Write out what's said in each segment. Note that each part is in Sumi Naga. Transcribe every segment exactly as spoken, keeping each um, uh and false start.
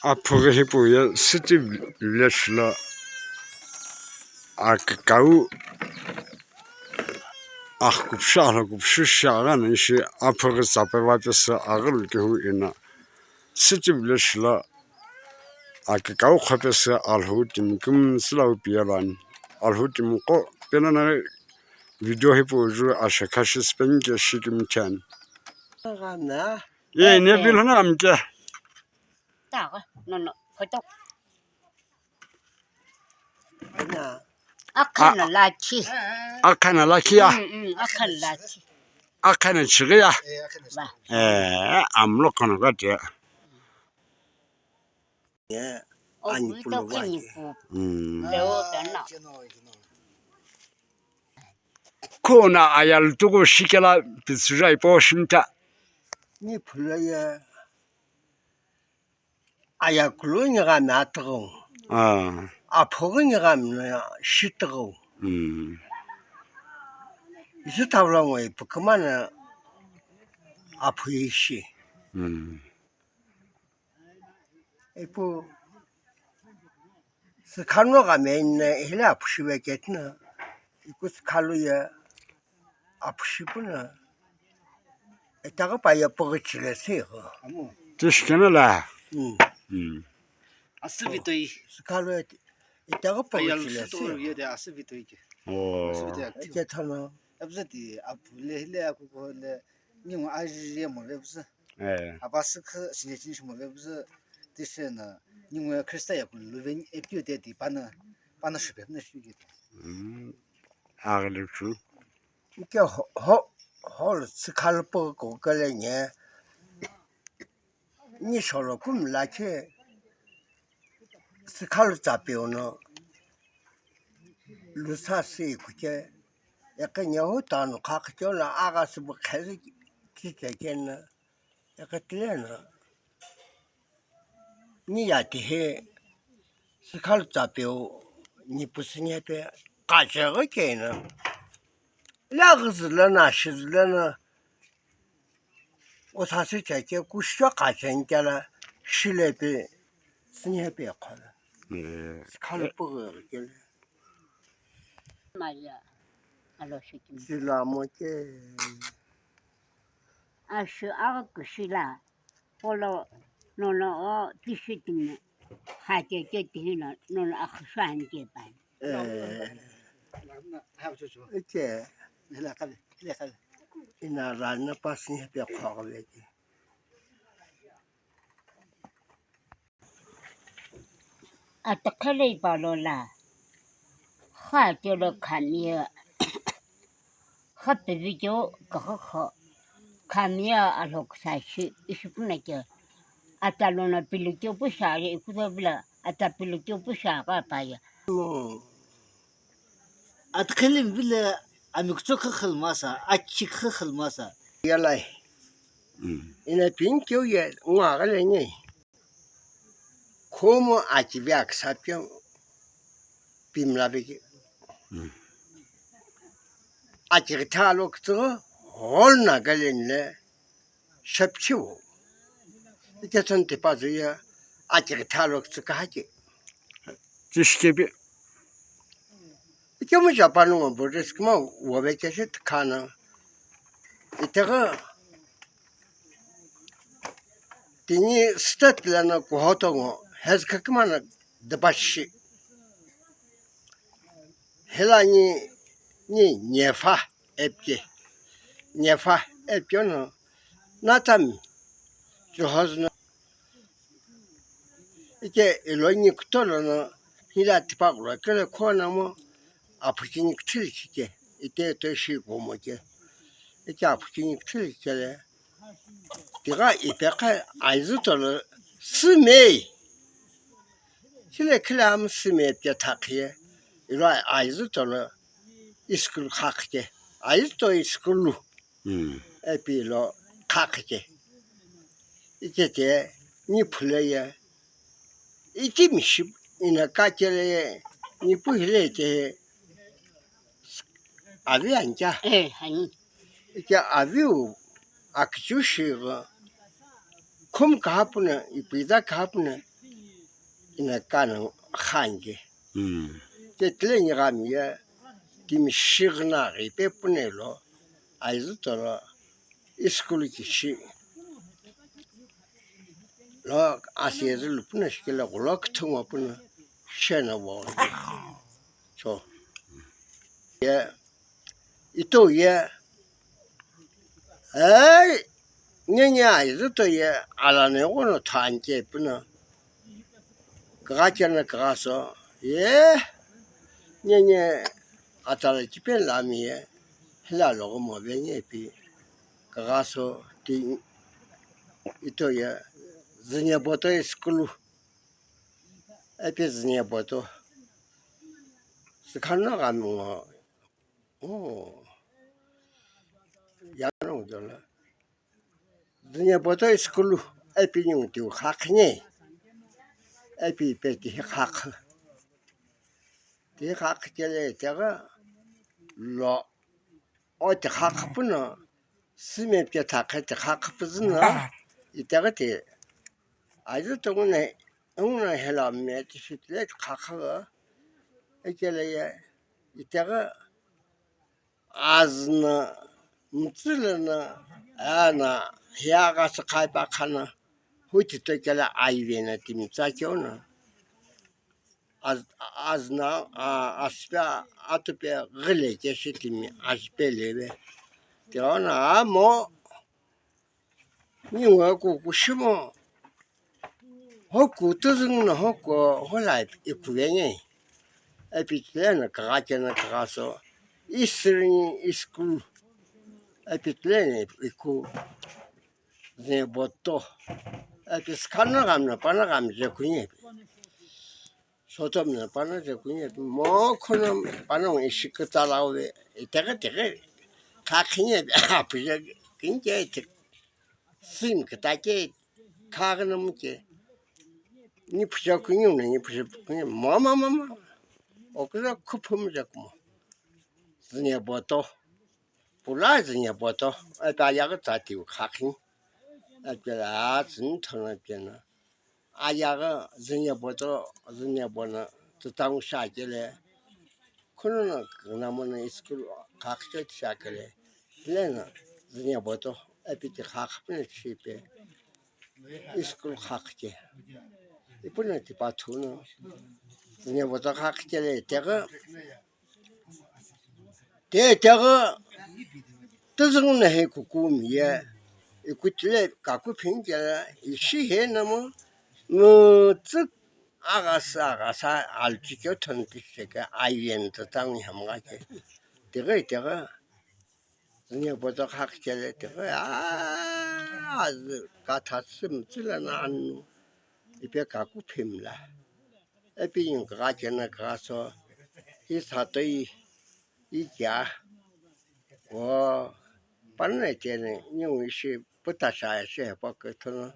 Aphughi hipau ye City Village lo akükau aghükupshu alhokupshu shi aghi ani ishi aphughi tsape va pesü aghülu kehu eno City Village lo akükau qho pesü Alhou timi kümtsü lau piye lo ani. Alhou timi qo peno na video hipau ju ashekha shi süpeni ke shi kümthi ani. Ye ne pilo na amke. Taga, no, no, photo. Akhana lakhi. Akhana lakhi ya. Mm, mm, akhana lakhi. Akhana chighi ya. Ba. Eh, amlo kono gate. Yeah. Oh, ani pulo wa. Mm. Leo dana. Khona ayal tuku shikela pitsüja ipo shimta. Ni phula ya. Ayakulu nyighami atüghüu. Ah. Aphughi nyighami na shitüghüu. Mm. Isu thavla ngoi pükümana aphu ishi. Mm. Ipu sükhalu ghami na hile aphu shive ketna. Iku sükhalu ya aphu shipuna. Itaghi pa ye püghü chile se igho. Tishikena la. Mm. Mm. Asüvitoi. Sükhalu itaghi püghü chile se igho. Ye de asüvitoi ke. Oh. Asüvitoi. Eke thana. Abzati apu le hile aku ko le ningu aji ye mo vebzü. Eh. Apa sükha sine chin shi mo vebzü. Tishena ningu Krista ya ku luven epiu de di pana pana shipe na shi ke. Mm. Aghili chu. Ike ho, ho, holo tsükhalu püghü kokele nye. Ni sholo kumi lakhi tsükhalu tsapeu no. Lusa si kuke. Eke nye hu tanu khakhe kyo la agha sübu khezi kike kena. Eke tile no. Ni ya tihi tsükhalu tsapeu ni pusu nyepe kacheghi keno. Laghüzü lono ashizü lono osasü cheke kushou kacheni kela shilepe sünyepe kholo. Eh. Tsükhalu püghü kele. Maria, alo shikim. Silamo ke. Ashu agha kushila. Polo nono o tishi timi hake ke tihino nono akhushan ke pani. Eh. Ike. Ina rana pasi pe khogwe ke. Atakhalei palola. Kha cholo khamiya. Kha pivigyo kakhakho. Khamiya alhoksa shi ishipuna kyo. Ata lono pilikyo pusha ye ikuto bila ata pilikyo pusha ka paya. Atakhalim vile amikutso khakhal masa, achik khakhal masa. Yalai. Mm. Ina pinkyo ye ngwa gale nge. Khomu achivi aksapyo pimlaviki. Mm. Achighi thalo kutsugo whole Nagaland le shapchiu. Iketon tipazu ya achighi thalo kutsu kahaki. Tishkebi. Ikemu Japan ngo Buddhist kima wove keshi tikana. Itega tini state lana kuhoto ngo hezkakimana debashi. Helani ni nyefa epke. Nyefa epke no natami juhozno. Ike ilo ni kutolo no hila tipa kulo kele khona mo aphuchini kuthili kike ite to shi gomo ke. Ike aphuchini kuthili kele. Tiga ipe kha aizu tolo sümei. Chile khile am sümei pye thakhiye. Ilo aizu tolo iskul khakhike. Aizu to iskul lu. Mm. Epi lo khakhike. Ikeke ni phule ye. Iti miship ina kakele ye. Ni pu hile ke. Avi ancha. Eh, hani. Ike aviu akichu shiga. Khum kahapuna, ipida kahapuna. ina kano khange. Te tile nighami ye timi shigna ghi pe pune lo, aizu tolo iskulu kishi lo asiri lu puna shikila ghulo kthungwa puna shena wo. So ye ito ye ei nyenye aizu to ye alane ghono thanche puna kagha chena kagha so ye nyenye atala chipen lami ye hila logo mo venye pi kagha so ti ito ye zinye boto iskulu epi zinye boto sikhano gami ngo o yano dola zinye boto iskulu epi nyung tiu khakhine epi pe ti khakh ti khakh kele tega lo o ti khakh puno sime pye thakhe ti khakh puzuna itega ti aizu tongune ungna hela me ti shitile ti khakh ekele ye itega azna mtsülana ana hiaga sakhai pa khana huti to kele aivena timtsa keuna azna aspe atupe ghile keshi timi aspe leve keuna amo ningu kukushimo hoku tuzüngno hoku hola ikuvenge epi tilena kagha kena kagha so isiring iskul epi tilena iku zinye boto epi sikhano ghamna pana gham je kunye sotom na pana je kunye mo khono pana ishi kutala we itega tega kha khinye apuja kinje sim kutake khagna muke ni phuja kunye na ni phuja kunye mama mama okura khupum je kumo zinye boto pula zinye boto eta yaga tsati khakhin eta zin thona pena ayaghi zinyebo to zinyebo no tütau shi akele khunu no künamo no iskul khakhe shi akele leno zinyebo to epiti khakhe püno shipe iskul khakhe ipuno tipa thuno zinyebo to khakhe le teghi Te itaghi tüzüngü no hi kukumi ye ikutile kaku phini kela ishi he namo mütsü aghasa aghasa alchike thon pisheke ayen tütang hemgha ke. Tighi itaghi zinyebo to khakhi kele tighi aa azü katha sümtsü lana anu ipe kaku phimla. Epi yingkugha chena kugha so, hi satoi, hi kya, o, panonai cheni, ningu ishi puta sha ishi hepa kuthono,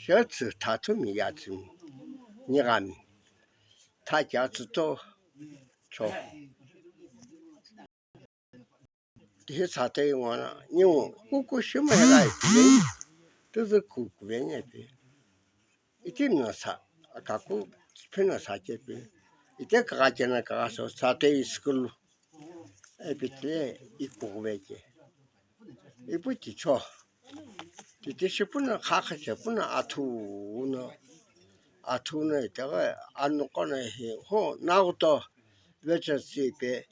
shetsü thathumi yatsümi, nighami, tha kya tsüto, cho. Tihi satoi ngono, ningu kuku shimela ipilei, tüzü kuku venye pi. Itimi no sa, kaku phino sa chepi. Ite kagha chena kagha so, satoi school. Epitile ikuku veche. Ipu ticho. Titi shipuno khakha chepuno athu uno. Athu uno itaghi anu kono hi, ho, naguto. Vecha sipe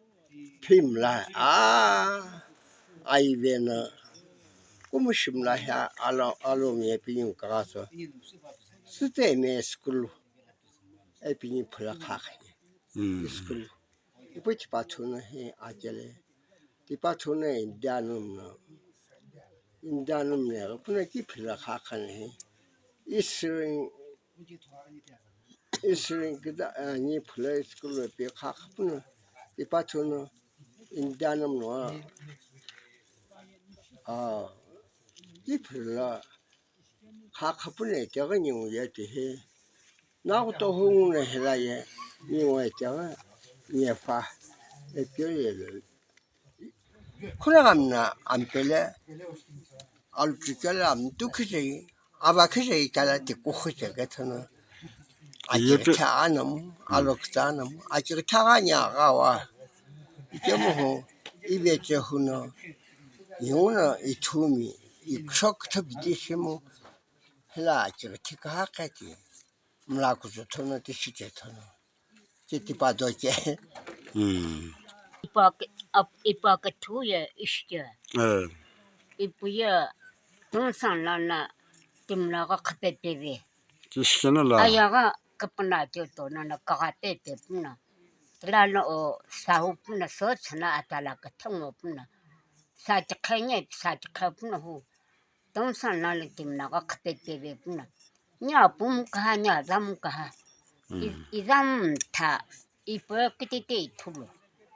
phimla a aive no kumushimla hya alo alo nge pinyu kagha so. Site me school e pinyi phula khakhe school ipu chipa thuno hi akele tipa thuno indianum no indianum ne puno ki phila khakhan hi isring Isring kida ani phulai school pe khakha puno ipa thuno indianum no a iphila khakha puno itaghi ningu ye tihi naguto hungu no hilaye ningu itaghi nyefa ekeu ye lo. Khuna ghamna ampele aluchukela mtu khijei ava khijei kala tiku khijei kethana Akighi thagha namu, alokütsa namu, akighi thagha nya ghawa. Ikemuhu, iveche huno, iuno ithumi, ikusho küthü piti shimu, hila akighi thikaha qeti, mla kuzu thono, tishi che thono, che tipa do che. Ipa ke-, ap-, ipa kethu ye ishi che. Ipu ye, tungsan lana, timla gha khapepeve. Tishikena la. Ayagha kapuna tio to nana kagha pepe puna. Tilano o sahu puna so chana atala kathango puna. Sa chakhenye, sa chakhe puna hu. Tongsan nana timla gha khapepeve puna. Nya pum kaha, nya zam kaha. I-, izam tha, ipo kitete ithulu.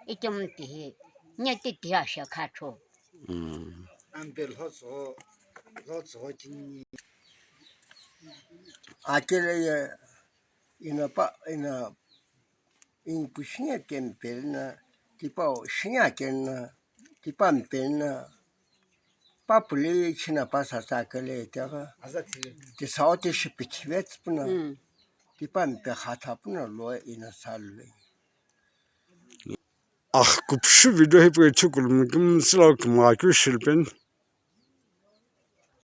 Itom tihi, nya tete asha khacho. Ampe lhotso, lhotso tini. Akele ye ina pa, ina, in pu shinya kempel na, tipa o shinya ken na, tipa mpel na, pa pule china pa sa sa kele tiaga. Ti sa o ti shi pithivet puna, tipa mpe khatha puna lo ina sa lule. Aghukupu shu video hipau ithukulu mkimsilo kümgha keu shilupeni.